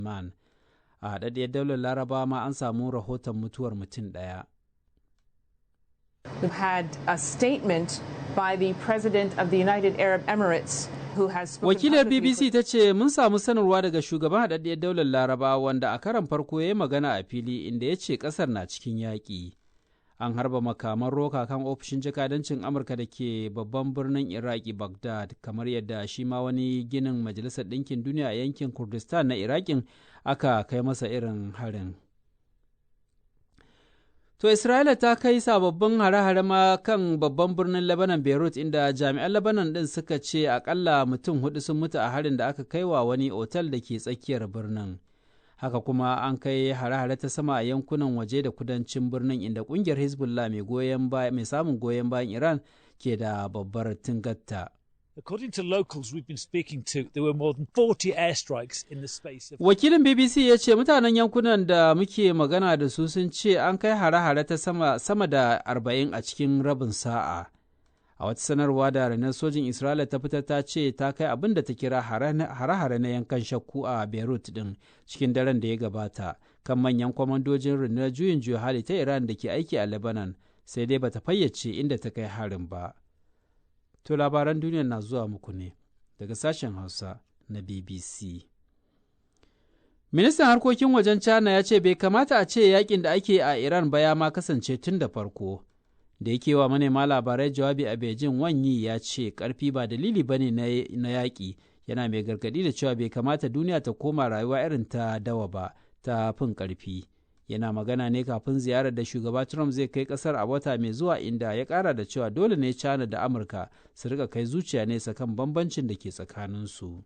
Salman. A haɗaɗɗiyar daular Larabawa ma an samu rahoton mutuwar mutum ɗaya. We've had a statement by the president of the United Arab Emirates who has spoken Wakilar publicly BBC ta ce mun samu sanarwa daga shugaban haɗaɗɗiyar daular Larabawa wanda a karon farko ya yi magana a fili inda ya ce ƙasar na cikin yaƙi. An harba makaman roka kan ofishin jakadancin Amurka da ke babban birnin Iraki Baghdad kamar yadda shi ma wani ginin Majalisar Ɗinkin Duniya a yankin Kurdistan na Iraƙin aka kai masa irin harin. To Isra'ila ta kai sababbin hare-hare ma kan babban birnin Lebanon Beirut inda jami'an Lebanon ɗin suka ce akalla mutum hudu sun mutu a harin da aka kai wa wani otal da ke tsakiyar birnin. Haka kuma an kai hare-hare ta sama a yankunan waje da kudancin birnin inda kungiyar Hezbollah mai samun goyon bayan Iran ke da babbar tingatta. According to locals we've been speaking to, there were more than 40 airstrikes in the space of Wakilin BBC ya ce mutanen yankunan da muke magana da su sun ce an kai hare-hare ta sama, sama da 40 a cikin rabin sa'a. A wata sanarwa da ranar sojin Isra'ila ta fitar ta ce ta kai abin da ta kira hare-hare na yankan shakku a Beirut din cikin daren da ya gabata kan manyan kwamandojin rundunar juyin juya hali ta Iran da ke aiki a Lebanon sai dai bata fayyace inda ta kai harin ba. To labaran duniya na zuwa muku ne daga sashen Hausa na BBC. Ministan harkokin wajen China ya ce bai kamata a ce yakin da ake a Iran ba ya ma kasance tun da farko. Da yake wa manema labarai jawabi a Beijing, Wang Yi ya ce karfi ba dalili bane na yaƙi, yana mai gargaɗi da cewa bai kamata duniya ta koma rayuwa irin ta dawa ba ta fin ƙarfi. Yana magana ne kafin ziyarar da shugaba Trump zai kai kasar a wata mai zuwa inda ya kara da cewa dole ne China da Amurka su rika kai zuciya nesa kan bambancin da ke tsakaninsu.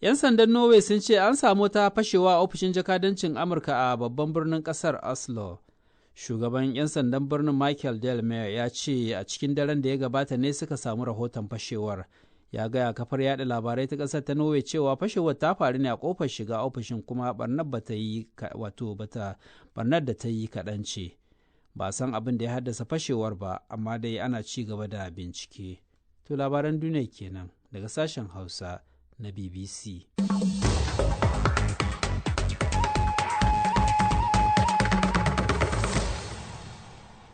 'Yan sandan Norway sun ce an samu ta fashewa a ofishin jakadancin Amurka a babban birnin kasar Oslo. Shugaban 'yan sandan birnin Michael Del Mayor ya ce a cikin daren da ya gabata ne suka samu rahoton fashewar. Ya gaya kafar yada labarai ta kasar ta Norway cewa fashewar ta faru ne a kofar shiga ofishin kuma barnar bata yi wato bata barnar da ta yi kaɗan ce. Ba san abin da ya haddasa fashewar ba, amma dai ana ci gaba da bincike. To labaran duniya kenan daga sashen Hausa na BBC.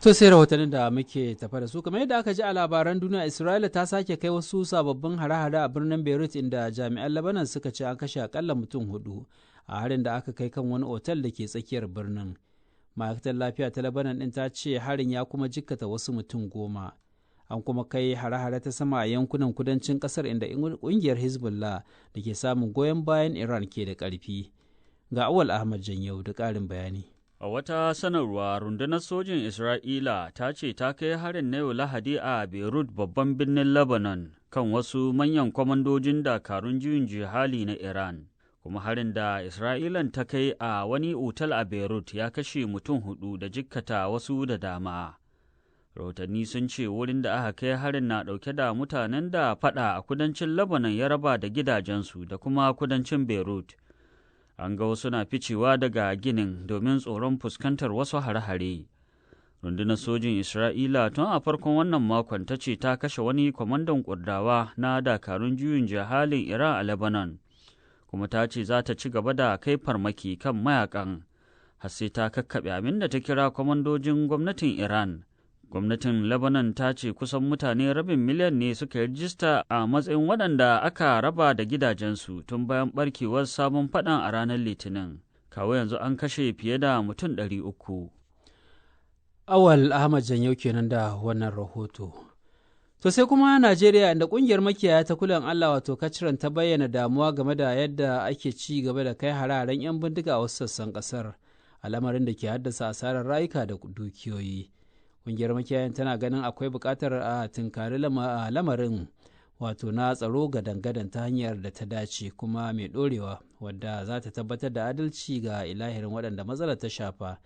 To sai rahotannin da muke tafa da su. Kamar yadda aka ji a labaran duniya, Isra'ila ta sake kai wasu sababbin hare-hare a birnin Beirut inda jami'an Lebanon suka ce an kashe akalla mutum hudu a harin da aka kai kan wani otal da ke tsakiyar birnin. Ma'aikatar lafiya ta Lebanon din ta ce harin ya kuma jikkata wasu mutum 10. An kuma kai hare-hare ta sama a yankunan kudancin kasar inda kungiyar Hezbollah da ke samun goyon bayan Iran ke da karfi. Ga Awal Ahmad Janyau da ƙarin bayani. A wata sanarwa, rundunar sojin Isra'ila ta ce ta kai harin na yau Lahadi a Beirut, babban birnin Lebanon, kan wasu manyan kwamandojin dakarun juyin jihali na Iran. Kuma harin da Isra'ilan ta kai a wani otal a Beirut ya kashe mutum hudu da jikkata wasu da dama. Rahotanni sun ce wurin da aka kai harin na ɗauke da mutanen da fada a kudancin Lebanon ya raba da gidajensu da kuma kudancin Beirut. An ga wasu na ficewa daga ginin domin tsoron fuskantar wasu hare-hare. Rundunar sojin Isra'ila tun a farkon wannan makon ta ce ta kashe wani kwamandan kurdawa na dakarun juyin jihalin Iran a Lebanon, kuma ta ce za ta ci gaba da kai farmaki kan mayakan, har sai ta kakkaɓe abin da ta kira kwamandojin gwamnatin Iran. Gwamnatin Lebanon ta ce kusan mutane rabin miliyan ne suka yi rijista a matsayin waɗanda aka raba da gidajensu tun bayan barkewar sabon faɗan a ranar Litinin. Kawo yanzu an kashe fiye da mutum 300. Awal Ahmad Janyau kenan da wannan rahoto. To sai kuma Najeriya inda kungiyar makiyaya ta kulan Allah wato Kaciran ta bayyana damuwa game da yadda ake ci gaba da kai hararen 'yan bindiga a wasu sassan kasar, al'amarin da ke haddasa asarar rayuka da dukiyoyi. Kungiyar makiyayan tana ganin akwai buƙatar a tunkari lamarin wato na tsaro gadan-gadan ta hanyar da ta dace kuma mai ɗorewa wadda za ta tabbatar da adalci ga ilahirin waɗanda matsalar ta shafa.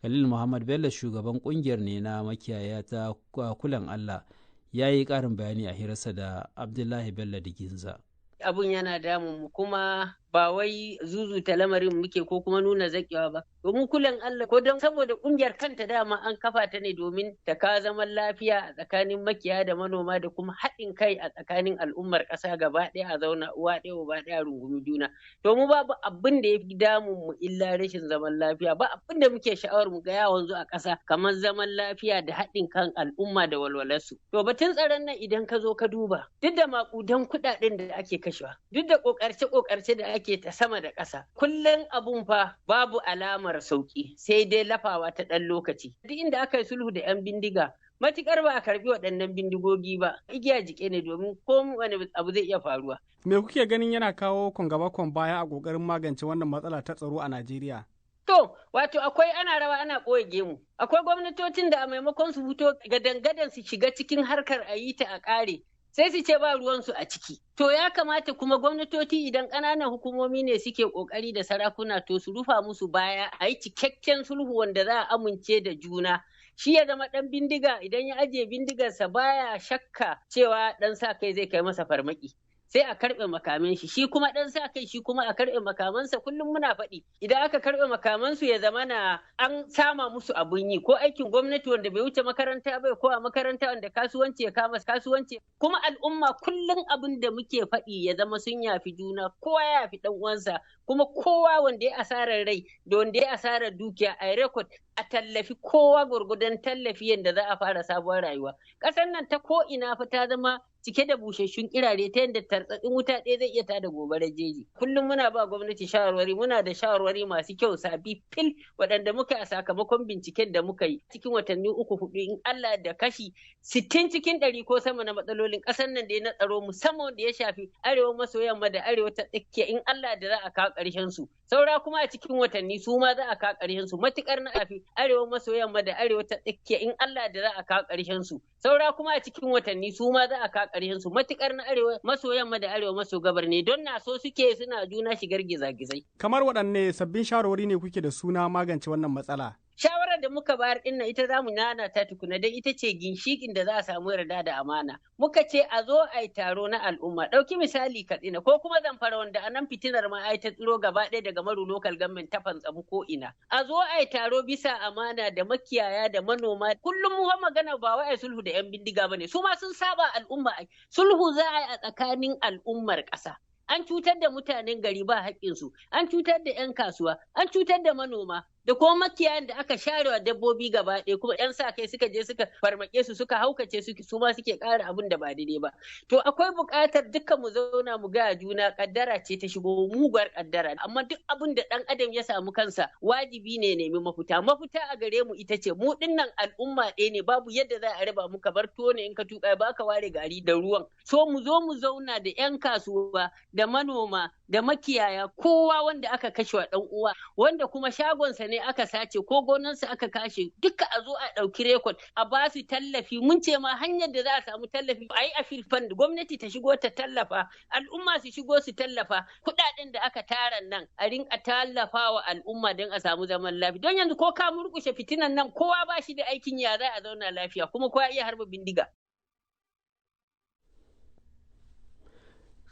Khalil Muhammad Bello shugaban kungiyar ne na makiyaya ta kulan Allah ya yi ƙarin bayani a hirarsa da Abdullahi Bello Diginza. Abun yana damun mu kuma Ba wai zuzuta lamarin muke ko kuma nuna zaƙewa ba. Domin kulan Allah ko don saboda kungiyar kanta dama an kafa ta ne domin ta ka zaman lafiya a tsakanin makiya da manoma da kuma haɗin kai a tsakanin al'ummar ƙasa gaba ɗaya, a zauna uwa ɗaya uba ɗaya, rungumi juna. To mu babu abin da ya fi damun mu illa rashin zaman lafiya. Ba abin da muke sha'awar mu ga ya wanzu a ƙasa kamar zaman lafiya da haɗin kan al'umma da walwalarsu. To batun tsaron nan, idan ka zo ka duba, duk da maƙudan kuɗaɗen da ake kashewa, duk da ƙoƙarce-ƙoƙarce da ake ta sama da ƙasa, kullum abun fa babu alamar sauƙi, sai dai lafawa ta ɗan lokaci. Duk inda aka yi sulhu da 'yan bindiga, matukar ba a karbi waɗannan bindigogi ba, igiya jike ne, domin ko wani abu zai iya faruwa. Me kuke ganin yana kawo kon gaba kon baya a ƙoƙarin magance wannan matsala ta tsaro a Najeriya? To, wato akwai ana rawa ana ɓoye gemu. Akwai gwamnatocin da a maimakon su fito gadan-gadan su shiga cikin harkar a yi ta a ƙare, sai su ce ba ruwansu a ciki. To ya kamata kuma gwamnatoci, idan ƙananan hukumomi ne suke ƙoƙari da sarakuna, to su rufa musu baya a yi cikakken sulhu wanda za a amince da juna. Shi ya zama ɗan bindiga idan ya ajiye bindigarsa baya shakka cewa ɗan sa kai zai kai masa farmaki. Sai a karɓe makaman shi, shi kuma ɗan sa kai shi kuma a karɓe makamansa. Kullum muna faɗi, idan aka karɓe makamansu, ya zama na an sama musu abun yi, ko aikin gwamnati wanda bai wuce makaranta bai, ko a makaranta wanda kasuwanci ya kama kasuwanci. Kuma al'umma, kullum abin da muke faɗi, ya zama sun yafi juna, kowa ya yafi ɗan uwansa, kuma kowa wanda ya asarar rai da wanda ya asarar dukiya, a record, a tallafi kowa gwargwadon tallafi yadda za a fara sabuwar rayuwa. Ƙasar nan ta ko ina fa ta zama cike da busasshun kirare, ta yadda tartsatsin wuta ɗaya zai iya tada gobarar jeji. Kullum muna ba gwamnati shawarwari, muna da shawarwari masu kyau sabi fil waɗanda muka a sakamakon binciken da muka yi cikin watanni 3, 4, in Allah da kashi 60% ko sama na matsalolin ƙasar nan da na tsaro, musamman wanda ya shafi arewa maso yamma da arewa ta tsakiya, in Allah da za a kawo ƙarshen su. Saura kuma a cikin watanni su ma za a kawo ƙarshen su, matuƙar na afi arewa maso yamma da arewa ta tsakiya, in Allah da za a kawo ƙarshen su. Saura kuma a cikin watanni su ma za a kawo ƙarshen su, matuƙar na arewa maso yamma da arewa maso gabar ne, don na so suke suna juna shigar gizagizai. Kamar waɗanne sabbin shawarwari ne kuke da suna magance wannan matsala? Shawarar da muka bayar din ita za mu nana ta tukuna, don ita ce ginshikin da za a samu yarda da amana. Muka ce a zo a yi taro na al'umma. Ɗauki misali Katsina ko kuma Zamfara, wanda anan fitinar ma ai ta tsiro gaba ɗaya daga Maru Local Government ta fantsamu ko ina. A zo a yi taro bisa amana da makiyaya da manoma. Kullum mu magana ba wai sulhu da 'yan bindiga bane, su ma sun saba al'umma. Sulhu za a yi a tsakanin al'ummar ƙasa. An cutar da mutanen gari ba haƙƙinsu, an cutar da 'yan kasuwa, an cutar da manoma, da kuma makiyayan da aka sharewa dabbobi gaba ɗaya, kuma 'yan sa kai suka je suka farmake su, suka haukace su, su ma suke ƙara abin da ba daidai ba. To akwai buƙatar dukkan mu zauna mu ga juna, kaddara ce ta shigo, muguwar kaddara, amma duk abin da ɗan adam ya samu kansa, wajibi ne nemi mafita. Mafita a gare mu ita ce mu dinnan al'umma ɗaya ne, babu yadda za a raba mu, kamar tuwo ne in ka tuƙa ba ka ware gari da ruwan. So mu zo mu zauna da 'yan kasuwa da manoma da makiyaya, kowa wanda aka kashe wa ɗan uwa, wanda kuma shagonsa ne aka sace ko gonarsa aka kashe, duka a zo a ɗauki rekod, a ba su tallafi. Mun ce ma hanyar da za a samu tallafi, a yi appeal fund, gwamnati ta shigo ta tallafa, al'umma su shigo su tallafa. Kuɗaɗen da aka tara nan, a rinka tallafa wa al'umma don a samu zaman lafiya. Don yanzu ko ka murƙushe fitinan nan, kowa ba shi da aikin, ya za a zauna lafiya? Kuma kowa iya harba bindiga.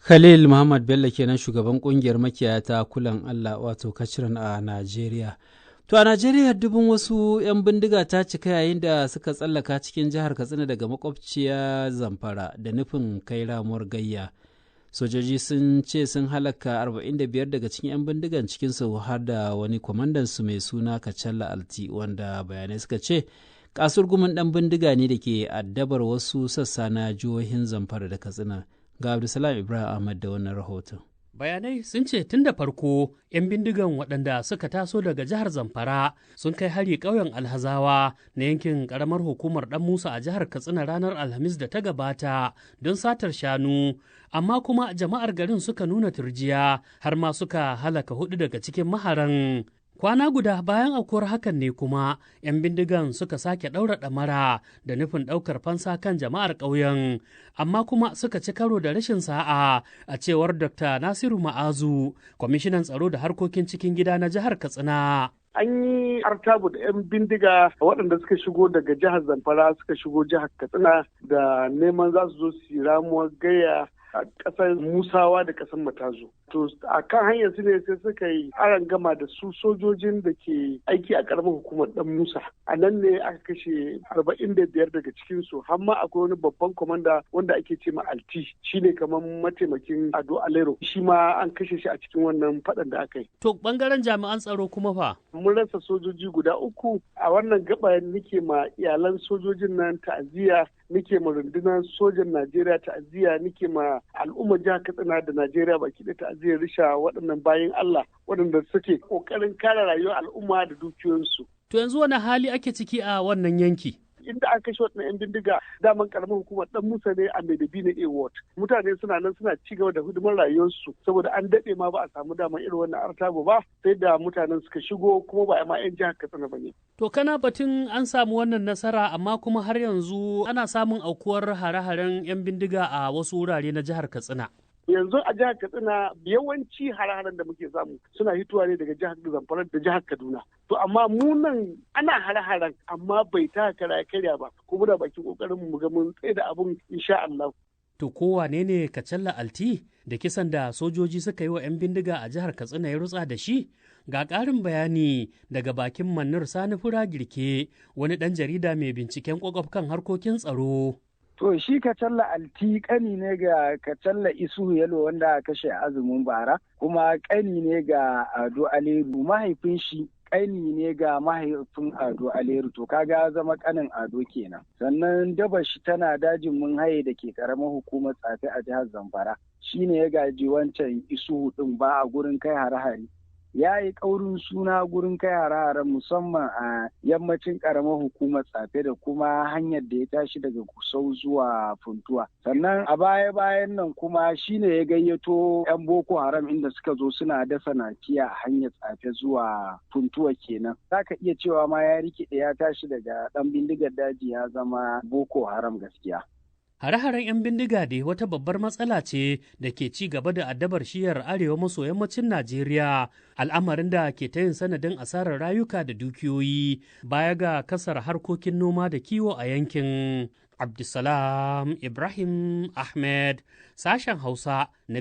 Khalil Muhammad Bello kenan, shugaban kungiyar makiyaya ta Kulan Allah, wato Kaciran a Najeriya. To a Najeriya, dubun wasu 'yan bindiga ta cika yayin da suka tsallaka cikin jihar Katsina daga makwabciya Zamfara da nufin kai ramuwar gayya. Sojoji sun ce sun halaka 45 daga cikin 'yan bindigan, cikinsu har da wani kwamandansu mai suna Kacalla Alti, wanda bayanai suka ce kasurgumin ɗan bindiga ne da ke addabar wasu sassa na jihohin Zamfara da Katsina. Ga Abdulsalam Ibrahim Ahmad da wannan rahoton. Bayanai sun ce tun da farko 'yan bindigan waɗanda suka taso daga jihar Zamfara sun kai hari ƙauyen Alhazawa na yankin ƙaramar hukumar Ɗan Musa a jihar Katsina ranar Alhamis da ta gabata don satar shanu, amma kuma jama'ar garin suka nuna turjiya, har ma suka halaka hudu daga cikin maharan. Kwana guda bayan aukuwar hakan ne kuma 'yan bindigan suka sake ɗaura ɗamara da nufin ɗaukar fansa kan jama'ar ƙauyen, amma kuma suka ci karo da rashin sa'a, a cewar Dr. Nasiru Ma'azu, kwamishinan tsaro da harkokin cikin gida na jihar Katsina. An yi artabu da 'yan bindiga waɗanda suka shigo daga jihar Zamfara suka shigo jihar Katsina da neman za su zo su yi ramuwar gayya. a ƙasar Musawa da ƙasar Matazu. To a kan hanyar su ne sai suka yi aron gama da su sojojin da ke aiki a ƙaramar hukumar Dan Musa. A nan ne aka kashe 45 daga cikinsu, har ma akwai wani babban kwamanda wanda ake ce ma Alti, shine kamar mataimakin Ado Alero, shi ma an kashe shi a cikin wannan faɗan da aka yi. To bangaren jami'an tsaro kuma fa? Mun rasa sojoji guda 3 a wannan gaba. Nike ma iyalan sojojin nan ta'aziyya, nike ma rundunar sojan Najeriya ta'aziyya, nike ma al'ummar jihar Katsina da Najeriya baki da ta'aziyyar risha waɗannan bayin Allah waɗanda suke ƙoƙarin kare rayuwar al'umma da dukiyoyinsu. To yanzu wani hali ake ciki a wannan yanki? Inda aka kashe waɗannan 'yan bindiga, daman karamar hukumar Dan Musa ne a Maiduguri na A-Ward. Mutane suna nan suna ci gaba da hidimar rayuwarsu saboda an daɗe ma ba a samu daman irin wannan artabu ba, sai da mutanen suka shigo, kuma ba ma 'yan jihar Katsina ba ne. To kana batun an samu wannan nasara, amma kuma har yanzu ana samun aukuwar hare-haren 'yan bindiga a wasu wurare na jihar Katsina. Yanzu a jihar Katsina yawanci hare-haren da muke samu suna hitowa ne daga jihar Zamfara da jihar Kaduna. To amma mu nan ana hare-haren, amma bai ta kara karya ba, kuma da bakin kokarin mu ga mun tsaye da abun insha Allah. To ko wane ne Kacalla Alti da kisan da sojoji suka yi wa 'yan bindiga a jihar Katsina ya rutsa da shi? Ga ƙarin bayani daga bakin Manur Sani Fura Girke, wani ɗan jarida mai binciken ƙwaƙwaf kan harkokin tsaro. To shi Kacalla Alti kani ne ga Kacalla Isu Yalo wanda aka kashe azumin bara, kuma kani ne ga Ado Aleru. Mahaifin shi kani ne ga mahaifin Ado Aleru, to kaga zama kanin Ado kenan. Sannan daba shi tana dajin mun haye da ke karamar hukumar Tsafe a jihar Zamfara. Shi ne ya gaji wancan Isu din ba a gurin kai hare-hare. Ya yi ƙaurin suna gurin kai hare-hare, musamman a yammacin ƙaramar hukumar Tsafe da kuma hanyar da ya tashi daga Kusau zuwa Funtuwa. Sannan a baya-bayan nan kuma shine ya gayyato 'yan Boko Haram inda suka zo suna dasa nakiya a hanyar Tsafe zuwa Funtuwa kenan. Za ka iya cewa ma ya rikide, ya tashi daga ɗan bindigar daji ya zama Boko Haram gaskiya. Hare-haren 'yan bindiga dai wata babbar matsala ce da ke ci gaba da addabar shiyar arewa maso yammacin Najeriya, al'amarin da ke ta yin sanadin asarar rayuka da dukiyoyi baya ga kasar harkokin noma da kiwo a yankin. Abdulsalam Ibrahim Ahmed, sashen Hausa na